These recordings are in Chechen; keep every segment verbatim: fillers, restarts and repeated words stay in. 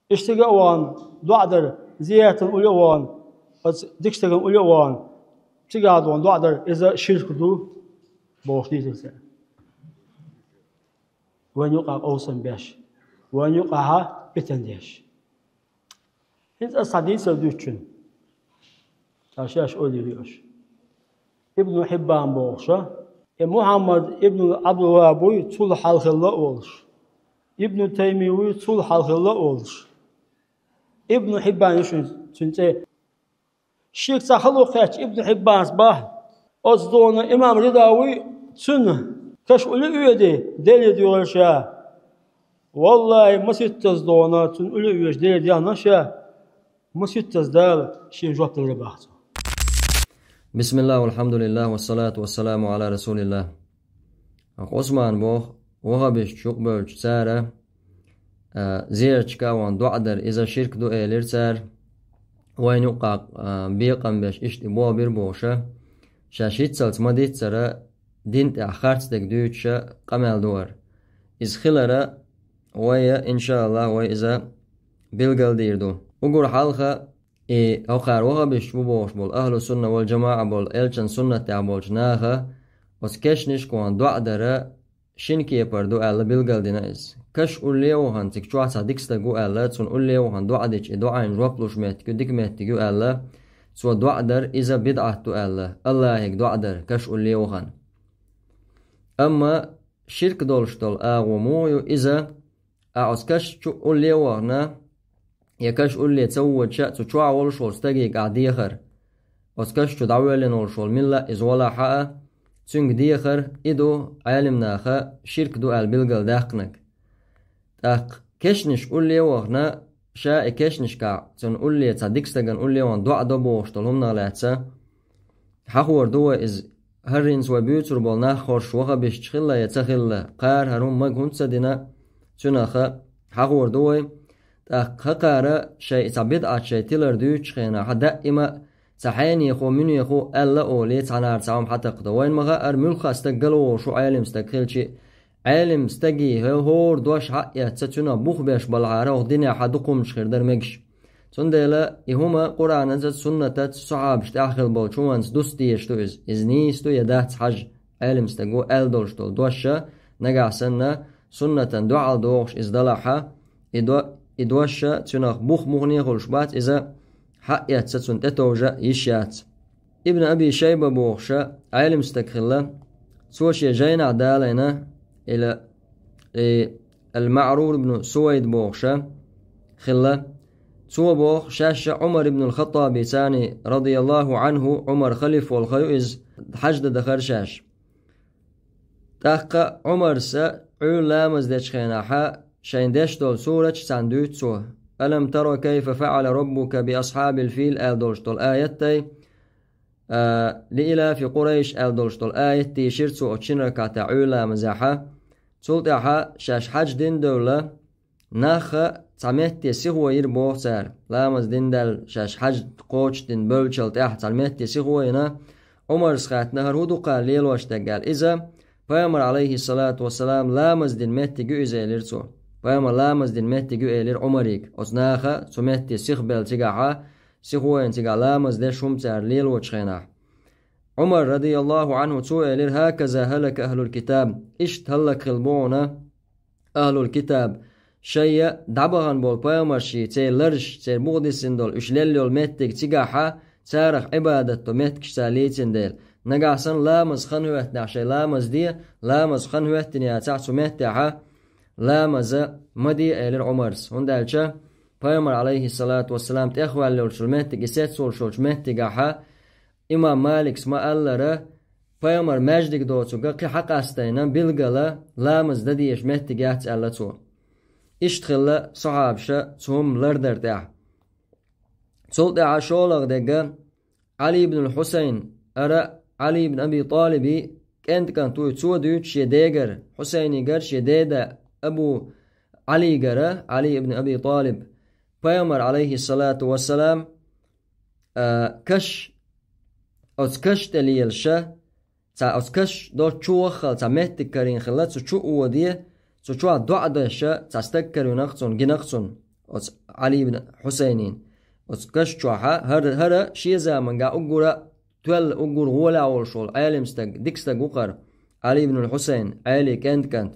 Иштта а вахана доӀа дар, зияртана уллув а вахана, оцу дика стагана уллув а вахана, цигахь дохана доӀа дар, иза ширк ду, бохуш дийцира цара. Вайна юкъахь къовсам беш, вайна юкъахь питана деш. ХӀинца аса цхьа дийцар дуьйцучунна. Ша шаьш ойла йира аша. Ибн Хьиббан бохуша, и Мухьаммад ибн Ӏабдулваххаб вуй, цул хьалхалла а волуш. Ибн Тайми вуй, цул хьалхалла а волуш. Ибн Хьиббан ю шуна цуьнан цӀе. Шега цхьа хало кхаьчча Ибн Хьиббанас боху: «Оцу дохана имам Рида вуй, цуьнан каш уллув а оьдий, Деле доьхура ша. Валлахьи, масийттаза дохана цунна уллув а оьшуш Деле дехна ша, масийттаза Дала шена жоп делира», боху цо. Бисмиллах, валхьамдулиллах, вассалату вассаламу Ӏала расулиллах. Ӏусман боху, ваххабисташ юкъабевлча цара, а, зиярташка а вахана доӀа дар, иза ширк ду, элира цара. Вайна юкъахь, а, бекъам беш иштта и болх бира бохуша, шаьш хӀинццалц ма-дийццара, дин тӀехь харц дерг дуьйцуша къамел ду хӀара. Иза хиларна, вай, иншааллах, вай иза билгалдийр ду. Уггар хьалха, и хӀокхара ваххабисташ бу бохуш болу ахьлу сунна вал жамаӀа болу элчан суннат тӀехь болчу наха оцу кешнашка вахана доӀа дар шина кепара ду аьлла билгалдина иза. Каш уллув а вахана, цига чохь цхьа дика стаг ву аьлла, цунна уллув а вахана доӀа дича, и доӀина жоп луш меттиг ю, дика меттиг ю аьлла, цо доӀа дар, иза бидӀат ду аьлла, Аллахьига доӀа дар, каш уллув а вахана. Амма ширк долуш долу агӀо муха ю иза, ахь оцу каш чу уллув а вахана, я каш уллув ца воьдуш а, цу чохь волуш волу стаге ахь дехар. Оцу каш чу дӀавоьллина волуш волу милла а иза валахь а, цуьнга дехар, и ду Ӏелам наха ширк ду аьлла билгалдаьккхинарг. ТӀаккха кешнашка уллув а вахана, ша и кешнашкахь цунна уллув, цхьа дика стагана уллув а вахана доӀа до бохуш долу хӀуманах лаьцна, хьахор ду вай иза, хӀара хӀинца вай буьйцур болу нах хорш ваххабисташ хилла я ца хилла, кхара хӀара хӀума мага хӀунда ца дина, цуьнах хьахор ду вай. ТӀаккха хӀокхара шайн и цхьа бидӀат шайн тилар дуьйцучу хенахь, даима а цхьа хьенехо, муьнехо аьлла олий, цхьанхьара цхьа хӀума хьатакхадо. Вайна ма хаьара, муьлхха стаг галволуш ву Ӏелам стаг хилча, Ӏелам стаге хӀо-, хӀора дош хьаэцна, цуьнан бух беш балахьара, хӀокху динехь дукха хӀуманаш хир дара мегаш. Цундела и хӀума Къуръанаца, суннатаца, сахьабашна тӀехь хилла болчу хӀуманца дуста дезаш ду иза. Иза нийса ду я дац хьажа, Ӏелам стаг ву аьлла долуш долу дош а, нагахь санна суннатан дуьхьал догӀуш иза далахь а, и до-, и дош а цуьнах бух мухане а хуьлуш бац, иза хьаэцна цунна тӀетовжа йиш яц. Ибн Аби Шайба бохуш а Ӏелам стаг хилла, цо шен жайнахь далийна, ила, и Ал-МаӀрур ибн Сувайд бохуш а хилла. Цо боху, шаьш а Ӏумар ибн ал-ХаттӀабица, радияллаху Ӏанху, Ӏумар халифа волу хан ю иза, хьаьж дан дахара шаьш. ТӀаккха Ӏумарса Ӏуьйра ламаз дечу хенахь шайн деш долу сурат царна дуьйцу цо. «Алам тара кайфа фаӀала раббука би асхьабил фил» аьлла долуш долу аяттай, а, «Ли илафи Къурайш» аьлла долуш долу аят дийшира цо оцу шина ракатехь Ӏуьйра ламазехь. Цул тӀаьхьа шаьш хьаьж дина девлла, нах цхьа метте сихо йира боху цара. Ламаз дина даьлла, шаьш хьаьж кхочушдина бевллачул тӀаьхьа цхьа метте сихо йина, Ӏумарс хаьттина, хӀара хӀун ду кхара лелош дерг аьлла. Иза, Пайхамар, алейхиссалату вассалам, ламаз дина меттиг ю иза, элира цо. Пайхамар ламаз дина меттиг ю, элира Ӏумарига. Оцу наха цу метте сихбелла цигахьа, сихо йина цигахь ламаз деш хӀума цара лелочу хенахь. Ӏумар, радияллаху Ӏанху, цо элира: «Хаказа халака ахлул китаб». Иштта хӀаллакьхилла бу хьуна ахлул китаб. Шайна дӀабахана болу пайхамарший, церан ларш, церан бухадисина долу, уьш лелла йолу меттиг цигахьа, царах Ӏибадат до меттигаш цара лийцина дела. Нагахь санна ламаз хан хӀоьттинехь шайн ламаз де, ламаз хан хӀоьттина яцахь цу меттехьа, ламаза ма де, элира Ӏумарс. ХӀунда аьлча Пайхамар, алейхиссалату вассалам, тӀехваьлла йолчу меттиг, и сецволуш йолчу меттигахьа, имам Маликс ма-аллара, пайхамар маьждиг доцург кхин хьакъастайна билгала ламаз дан дезаш меттиг яц аьлла цо. Иштта хилла сахьабаша цу хӀума лардар тӀехь. Цул тӀаьхьа шолгӀа дегга Ӏали ибн Хьусайн, ара Ӏали ибн Аби ТӀалиби кӀентан кӀант вуй, цо дуьйцу шен дегара, Хьусайнигара, шен деда Абу Ӏалигара, Ӏали ибн Аби ТӀалиб, пайхамар, алейхиссалату вассалам, а, каш, оцу каш тӀе лелаша, цхьа оцу каш долчу чу ваххал цхьа меттиг карийна хилла, цу чу а воде, цу чохь доӀа деша цхьа стаг карийнах цунна, гинах цунна. оцу Ӏали ибн Хьусайнин. Оцу каш чохьа хӀара, хӀара шен заманга уггура тоьлла, уггур гӀолехь волуш волу Ӏелам стаг, дика стаг ву хӀара, Ӏали ибн Хьусайн, Ӏелин кӀент-кӀант.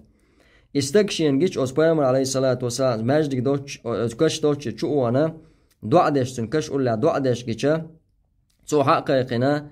И стаг шена гича оцу пайхамар, алейхиссалату вассалам, маьждиг доцчу, оцу каш доцчу чу а вахана, доӀа деш, цуьнан каш уллехь доӀа деш гича, цо хьа а кхайкхина,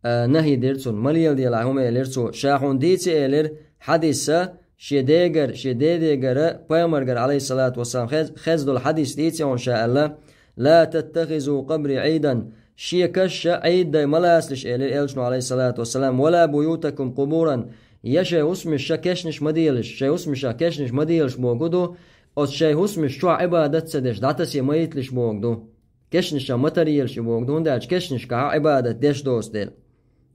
а, нахьи дира цунна, ма леладелахь хӀума, элира цо, ша хьуна дийци, элира, хьадиса, шен дегара, шен дедегара, пайхамаргара, алейхиссалату вассалам, хез-, хезна долу хьадис дийци хьуна ша аьлла, «لا تتخذوا قبري عيدا», шен каш Ӏийд дай ма лацалаш, элира элчано, алейхиссалату вассалам, «ولا بيوتكم قبورا», я шайн хӀусамаш ша кешнаш ма делаш, шайн хӀусамашах кешнаш ма делаш бохург ду, оцу шайн хӀусамаш чохь Ӏибадат ца деш, дӀатасе ма йиталаш бохург ду. Кешнашах ма таръелаш и бохург ду, хӀунда аьлча кешнашкахь Ӏибадат деш доцу дела.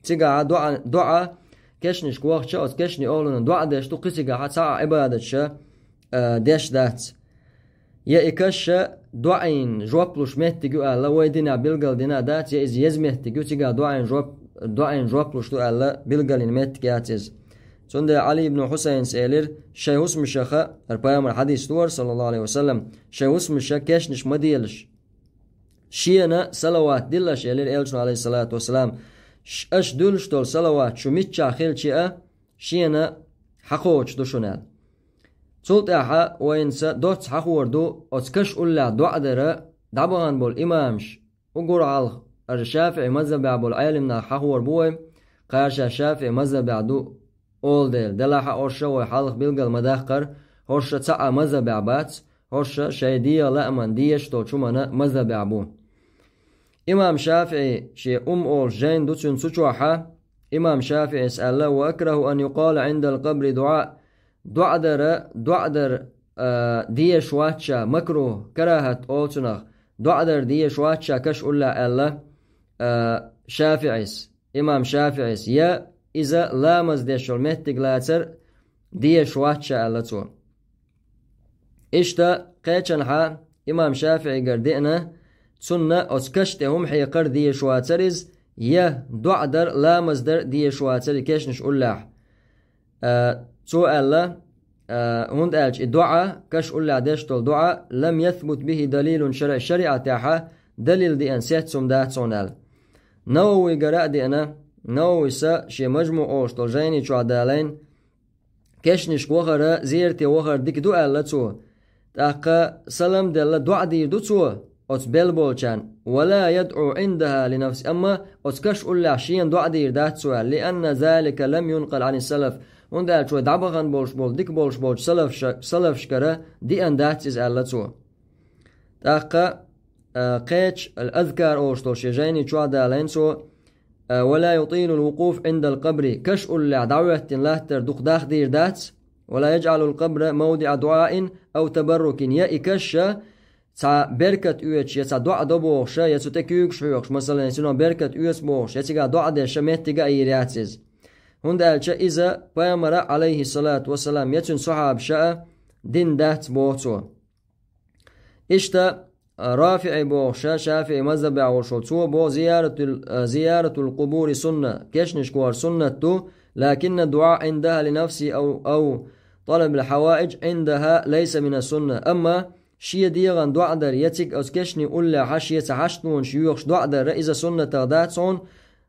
Цигахь доӀа, доӀа кешнашка вахча, оцу кешнийн охӀлана доӀа деш ду, кхин цигахь цхьа а Ӏибадат ша, а, деш дац. Я и каш ша доӀийн жоп луш меттиг ю аьлла, вай динехь билгал дина а дац, я иза еза меттиг ю, цигахь доӀийн жоп, доӀийн жоп луш ду аьлла, билгалйина меттиг яц иза. Цундела Ӏали ибн Хьусайнас элира, шайн хӀусамашаха, хӀара пайхамар хьадис ду хӀара, саллаллаху алейхи ва саллам, шайн хӀусамаша кешнаш ма делаш. Шена салават дилла аша, элира элчано, алейхиссалату вассалам, ш-, аша дуьллуш долу салават шу миччахь хилча а, шена хьакхочуш ду шуна аьлла. Цул тӀаьхьа вайна сан доцца хьахор ду, оцу каш уллехь доӀа дара дӀабахана болу имамаш, уггар хьалха, аша шафиӀи мазхабехь болу Ӏелам нах хьахор бу вай, кхара ша шафиӀи мазхабехь ду олу дела, делахь а хӀорш вай хьалха билгал ма даккхара, хӀорш цхьа а мазхабехь бац, хӀорш шайн дегӀан лааман дезаш долчу хӀуманна мазхабехь бу. Имам ШафиӀи шен Умм олуш жайна ду цуьнан цу чохьа, имам ШафиӀис аьлла: «وأكره أن يقال عند القبر دعاء». ДоӀа дара, доӀа дар, а, дезаш вац ша, макрух, карахӀат олу цунах, доӀа дар дезаш вац ша каш уллехь аьлла, а, ШафиӀис. Имам ШафиӀис, я иза ламаз деш йолу меттиг лацар дезаш вац ша аьлла цо. Иштта кхечанхьа имам ШафиӀигара деана, цунна оцу каш тӀе хӀума хьекхар дезаш вацара иза, я доӀа дар, ламаз дар дезаш вацара и кешнаш уллехь. А, цо аьлла, а, хӀунда аьлча и доӀа, каш уллехь деш долу доӀа, «لم يثبت به دليل شرعي», шариӀатехьа далил деана сеццум дац хьуна аьлла. Нававигара а деана, Навависа шен Мажму олуш долу жайни чохь далайна, кешнашка вахара, зерате вахара дика ду аьлла цо. ТӀаккха салам делла доӀа дийр ду цо оцу белла болчарна. «ولا يدعو عندها لنفسه», амма оцу каш уллехь шена доӀа дийр дац цо аьлла, «لأن ذلك لم ينقل عن السلف», хӀунда аьлча вай дӀабахана болуш болу, дика болуш болчу салафша-, салафшкара деана дац иза аьлла цо. ТӀаккха, а, кхечу, Ал-Азкар олуш долу шен жайни чохь далайна цо, а, «ولا يطيل الوقوف عند القبر», каш уллехь дӀахӀоьттина латтар дукха дахдийр дац, «ولا يجعل القبر موضع دعاء أو تبرك», я и каш ша цхьа беркат оьцуш, я цхьа доӀа до бохуша, я цу тӀе куьйгаш хьоькхуш, масалан, я цунах беркат оьцу бохуш, я цигахь доӀа деш ша меттига а йийр яц иза. ХӀунда аьлча иза пайхамара, алейхиссалату вассалам, я цуьнан сахьабаша а дина дац боху цо. Иштта, а, РафиӀи бохуша, ШафиӀи мазхабехь волуш волу, цо боху: «زيارة ال-, а, زيارة القبور سنة», кешнашка вахар суннат ду, «لكن الدعاء عندها لنفسه أو، أو طلب الحوائج عندها ليس من السنة». Амма шен дегӀан доӀа дар, я цига оцу кешнийн уллехьа шен цхьа хьаштонаш йоьхуш доӀа дар, иза суннатах дац хьуна,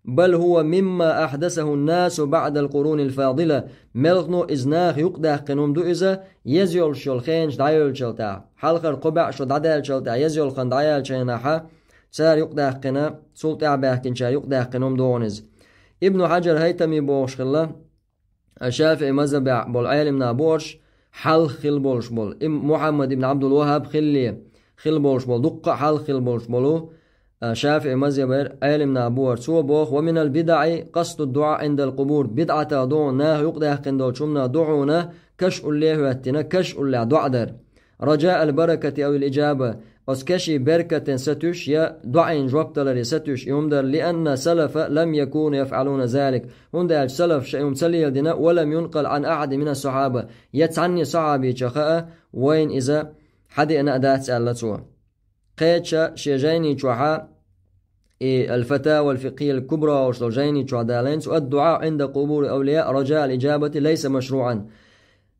«بل هو مما أحدثه الناس بعد القرون الفاضلة». Мелхано иза наха юкъадаьккхина хӀума ду иза, еза йолуш йолу хенаш дӀайовлучул тӀаьхьа. Хьалхара кхо бӀе шо дӀадаьллачул тӀаьхьа, еза йолу хан дӀаяьллачу хенахьа, цара юкъадаьккхина, цул тӀаьхьа баьхкинчара юкъадаьккхина хӀума ду хьуна иза. Ибну Хьаджар ХӀайтами бохуш хилла, а, ШафиӀи мазхабехь болу Ӏелам нах бу хӀорш, хьалха хилла болуш болу. Им-, Мухьаммад ибн Ӏабдул-ВахӀаб хиллале хилла болуш болу, дуккха а хьалха хилла болуш болу, а, ШафиӀи мазхабера Ӏелам нах бу хӀара. Цо боху: «ومن البدع قصد الدعاء عند القبور». БидӀатах ду хьуна наха юкъадаьккхина долчу хӀуманах ду хьуна каш улле а хӀоьттина, каш уллехь доӀа дар. «رجاء البركة أو الإجابة». Оцу кешийн беркатан сатуьйсуш я доӀийн жоп даларе сатуьйсуш и хӀума дара, «لأن السلف لم يكونوا يفعلون ذلك». ХӀунда аьлча салафаша и хӀума ца леладина, «ولم ينقل عن أحد من الصحابة». Я цхьанне сахьабичаха а вайна иза хьадеана а дац аьлла цо. Кхеча шен жайни чохьа и «Аль-Фатава аль-Фикхия аль-Кубра» олуш долу жайни чохь далайна цо: «الدعاء عند قبور الأولياء رجاء الإجابة ليس مشروعا».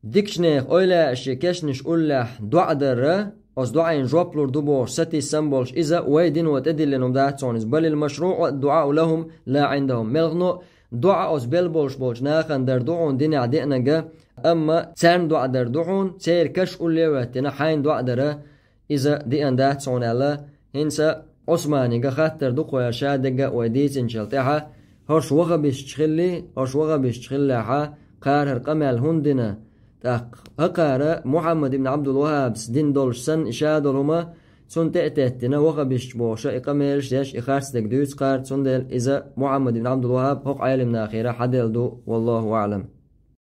Дикачу нехан, эвлаяашан кешнаш уллехь доӀа дара, оцу доӀийн жоп лур ду бохуш сатийсам болуш, иза вай дино тӀедиллина хӀума дац хьуна иза. Балил машруъу дуӀау лахум ла Ӏиндахум. Мелхано доӀа оцу белла болуш болчу нахана дар ду хьуна динехь деанарг, амма царна доӀа дар ду хьуна, церан каш улле а хӀоьттина, хьайна доӀа дара иза деана дац хьуна аьлла, хӀинца Ӏусманига хаттар ду кхуьуш, ша дерг а вай дийцинчул тӀаьхьа, хӀорш вахабисташ хилли, хӀорш вахабисташ хиллехьа, кхара хӀара къамел хӀунда дина? ТӀаккха хӀокхара Мухьаммад ибн Ӏабдул-ВахӀабас дина долуш санна, и ша долу хӀума цунна тӀе а теттина, вахабисташ бохуша и къамелаш деш, и харцдерг дуьйцу кхара, цундела иза Мухьаммад ибн Ӏабдул-ВахӀаб хӀокху Ӏелам нахера хьаделла ду, валлаху аӀлам.